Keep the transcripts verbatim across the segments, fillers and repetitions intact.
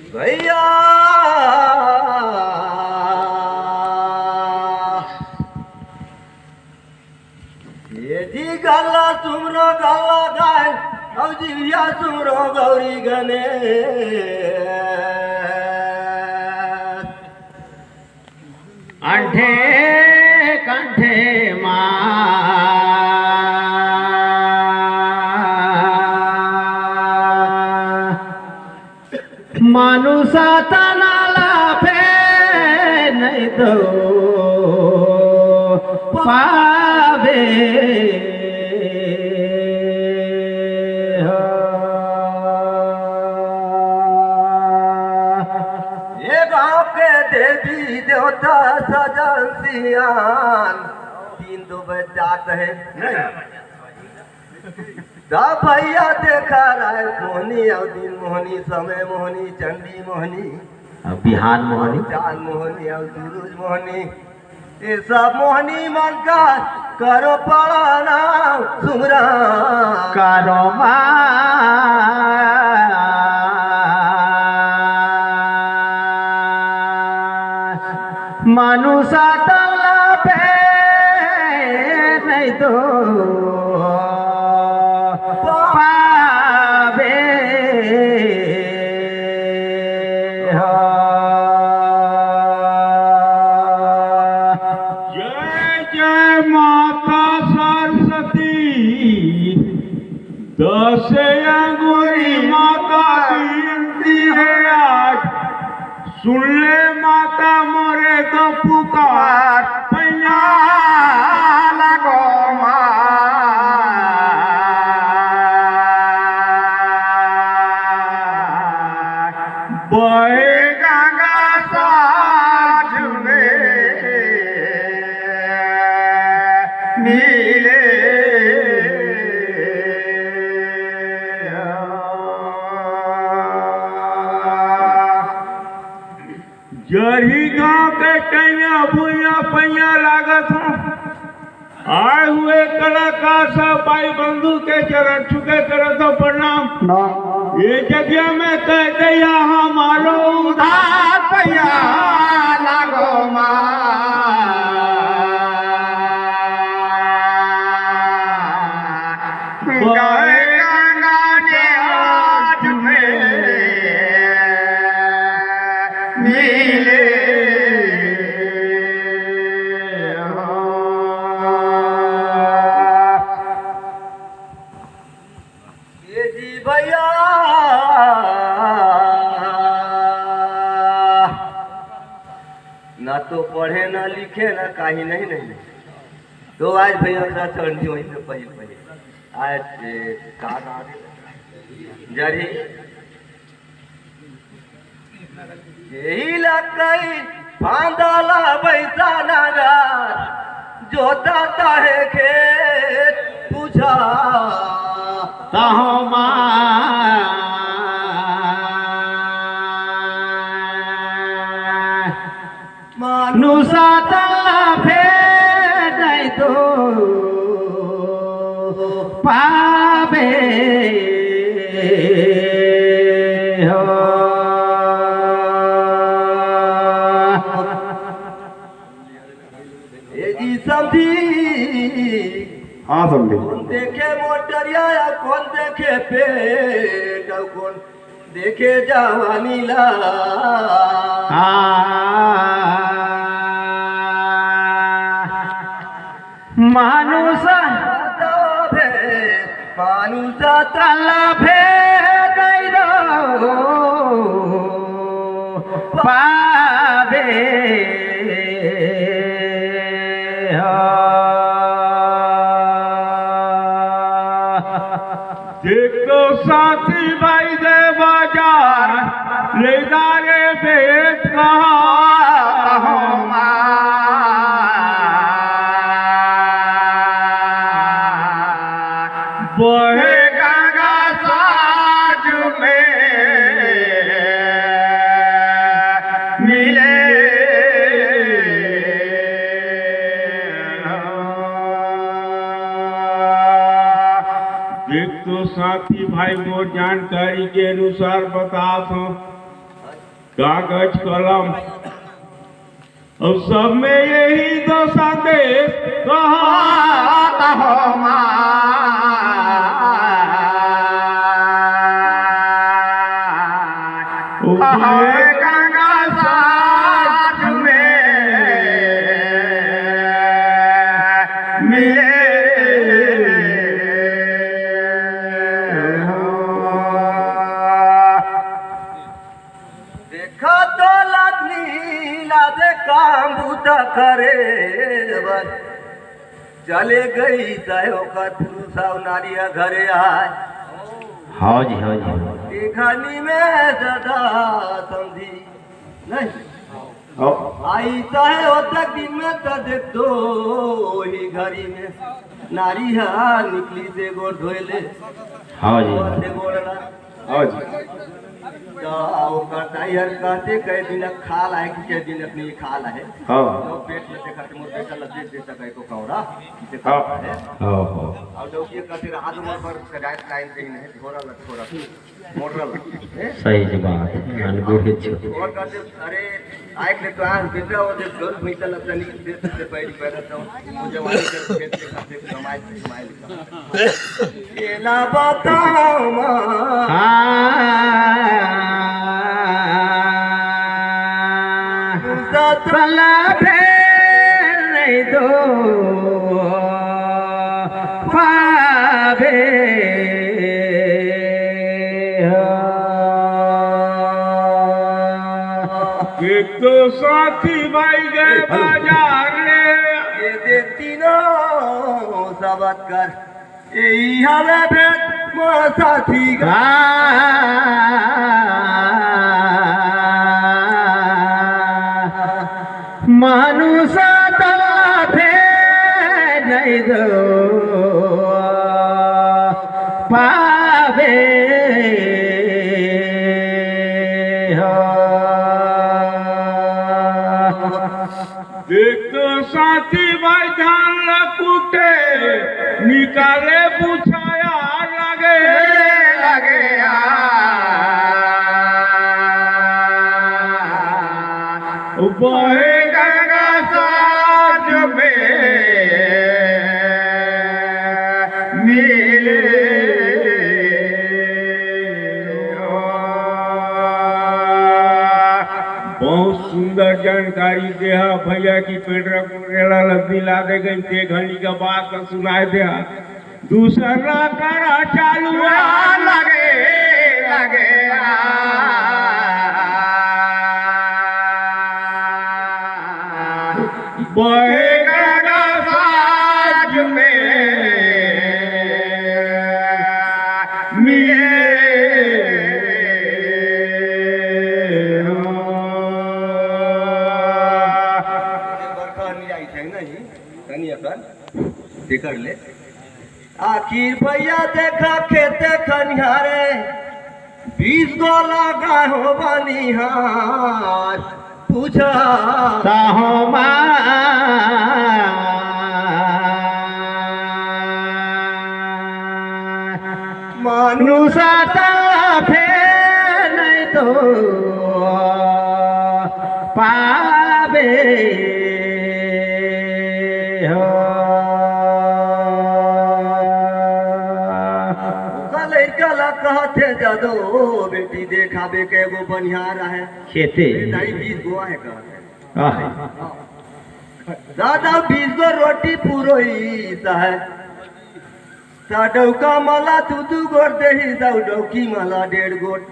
भैया, ये जी गल्ला सुमरो गल्ला गाय, अब जी भैया सुमरो गौरी गणेश। अंठे कंठे मा मानुष तन लाभे नहीं तो पावे हो। ये गाँव के देवी देवता सजन सियान, दिन दो बज जात हे। सब भैया देखा रहे मोहनी, अउ दिन मोहनी, समय मोहनी, चंडी मोहनी, अउ बिहान मोहनी। चांद मोहनी, अउ सूरज मोहनी, ये सब मोहनी मन का करो पड़ाना सुमरा। करो मा मानुष तन लाभे नहीं तो पावे हो। जय जय माता सरस्वती। दस अंगुरी माता की विनती है आज, सुन ले माता मोरे तो पुकार, पैया लागो माँ। बहे गंगा साझ में मिले। जरही गांव के टैया भुइया पैया लागत हो। आए हुए कलाकार सब भाई बंधु के चरण छुके करत हो प्रणाम। प्रणाम। ये जगह में कह दैया हमारो उधार पैया लागो माँ। गए गंगा ने आज में मिले। ये जी भैया, ना तो पढ़े, ना लिखे, ना काही नहीं, नहीं। तो आज भैया का चढ़नी वहीं पे पहिल, पहिल। आज, ए, का नाम है? जरी। यही लकई फांदा ला बैसा नागा, जोता ताहे खेत पूछा। तहो माँ। मानुष तन लाभे नहीं तो पावे हो। ए जी समधी। हाँ समधी। कोन देखे मोटरिया या कोन देखे पेट, अउ कोन देखे जवानी ला। हाँ। मानुष तन लाभे, मानुष तन लाभे नहीं तो पावे हो। देख तो साथी भाई दे बाजार, ले जा रे बेच कहा हो माँ। बहे गंगा साझ में मिले। देख तो साथी भाई, मोर जानकारी के अनुसार बतात हों, कागज कलम, अउ सब में यही दो संदेश कहा। देखा तो लदनी ला दे काम बूता करे बर। चले गई सहे ओकर पुरुष अउ नारी ह घरे आय। हाँ जी, हाँ जी। घनी में सदा समझी नहीं। हाँ। आई सहे ओतक दिन में त देख दो ही घरी में नारी ह निकली से गोड़ धोए ले। हाँ जी। से गोड़ ला। हाँ जी। त ओकर दाई हर कहते, "कई दिन खाल आहे कि कई दिन अपने खाल आहे।" हाँ। तो पेट में देखा तो मोर बेटा ला दे देता कहे को कौड़ा, इसे हाँ। खाल आहे। हाँ, हाँ। और लोग ये कहते रहा तो मोर पर सजाए लाइन कहीं नहीं, थोड़ा ला, थोड़ा, मोटरा ला। हैं? सही जी बात है, अनगुढ़ ही छो। और कहते, "अरे, आए के तो आज बेटा वो जो गोल भैंसा ला तनी दे देते पैरी पैरा तो, वो जवानी के खेत के खाते कमाए, कमाए।" केला बतावा। हाँ। सतला फेर नहीं दो पावे हो। एक तो साथी भाई गए ए, हेलो। बाजार में। ये दे तीनों सबत कर। एही हवे भेद मोर साथी गा। मानुष तलाफे नहीं दो पावे हो। एक तो साथी भाई धान ल कूटे, निकाले बुझाया लगे, लगे आ। बहे गंगा साज में मिले। बहुत सुंदर जानकारी देहा भैया की पेंड्रा कोरेला लद्दी ला दे गई ते घड़ी का बात का सुनाए देहा। दूसरा करा चालू आ लगे, लगे आ। बहेगा ना साज में मिले। बरखा नहीं आई थे नहीं, तनी अकन देकर ले। आखिर भैया देखा खेते खनिहारे, बीस गो लगा हो बनिहार। पूछा ताहो माँ। मानुषा तलाफे नहीं तो पावे हो। ओकर लइका ला कहत हे, "जादो बेटी देखाबे के एगो बनिहार आहे।" खेते। ए, दाई बीस गो आहे कहत हे। आहे। दादा बीस गो रोटी पुरोई सहे। त डौका मला दू दू गोट देही, त डौकी मला डेढ़ गोट।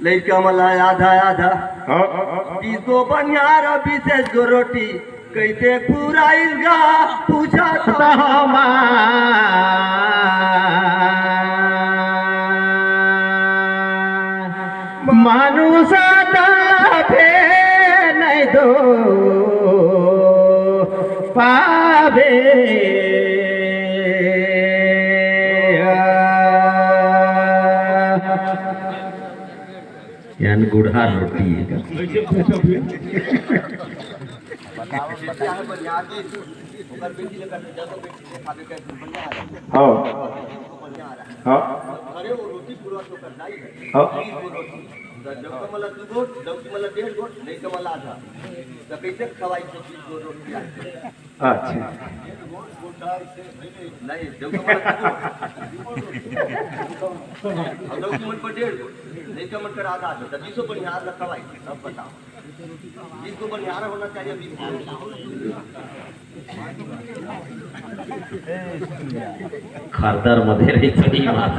लइका मला आधा आधा। हाँ। बीस गो बनिहार अउ बीस गो रोटी, कइसे पूरा इसका पूछा त हमार। मानुष तलाफे नहीं दो पावे। यान गुड़हा रोटी है का? हाँ। हाँ। हाँ। त डौका मन ला दू गोट, डौकी मन ला डेढ़ गोट, लइका मन ला आधा। त कइसे खवाई तो बीस गोट रोटी आथे? अच्छा। नहीं, डौका मन ला दू गोट। अउ डौकी मन बर डेढ़ गोट, लइका मन कर आधा आधा। त बीसों बनिहार ला खवाई, अब बताओ। बीस गो बनिहार होना चाहिए, बीस गो। खरदर मधे रही सही बात।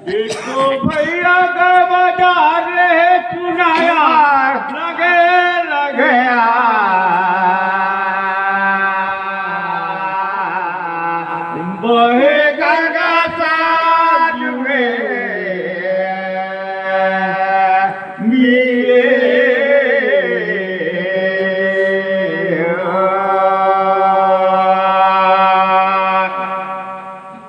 देखो भैया का बाजार रहे चुनाया, लगे लगे आ। बहे गंगा साथ में मिले।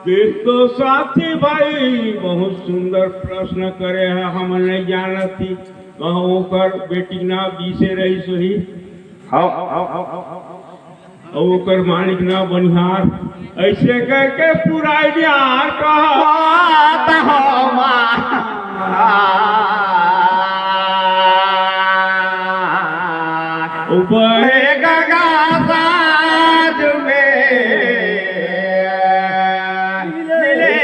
देख तो साथी भाई, बहुत सुंदर प्रश्न करे हे, हम नहीं जानत ही। कहो ओकर बेटी ना बीसे रही सोही। हाँ, हाँ, हाँ, हाँ, हाँ। अउ ओकर मालिक ना बनिहार, अइसे करके पुराइनिहार कहत हमा। उबहे गंगा साज में मिले रे।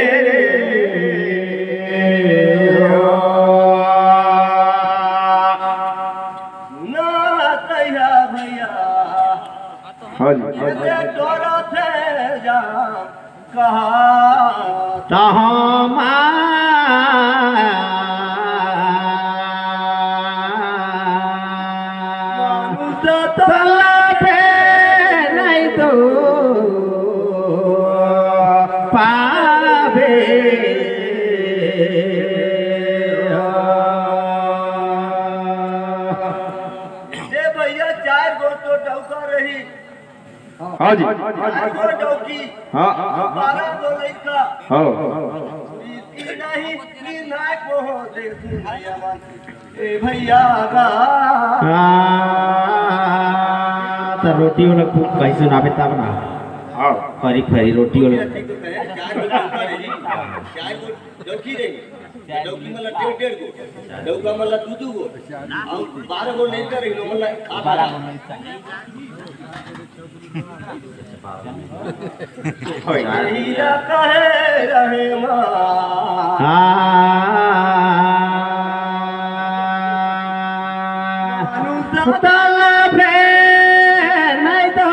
ना तैया भैया। हाँ जी, हाँ जी। ये तोरा थे जान कहा। तहमा मनुष्य तला पे नहीं तो पावे। ए भैया, चार गो तो डौका रही। हाँ जी। चार गो डौकी। हाँ, हाँ, हाँ। बारह गो लइका। हाँ। ई, ई नहीं, ई नाय को हो दे तू भैया मान। ए भैया गा। हाँ, त रोटी वाला को कहीं सुनाबे तब ना। हाँ। फरी फरी रोटी वाला। चार गो डौका रही, चार गो डौकी रही। डौकी मन ला डेढ़ डेढ़ गो, डौका मन ला दू दू गो, अउ बारह गो लइका रही, ओमन ला आठ आठ। हीरा कहे रहे माँ। हाँ। तलब है नहीं तो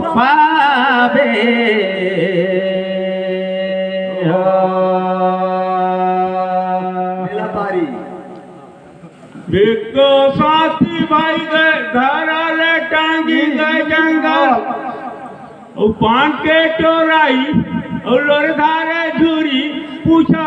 पावे हो। मेला पारी। एक तो साथी भाई गए, धारा ले टांगी गए जंगल, अउ पान के टोराई, अउ लोर धारे झूरी, पूछा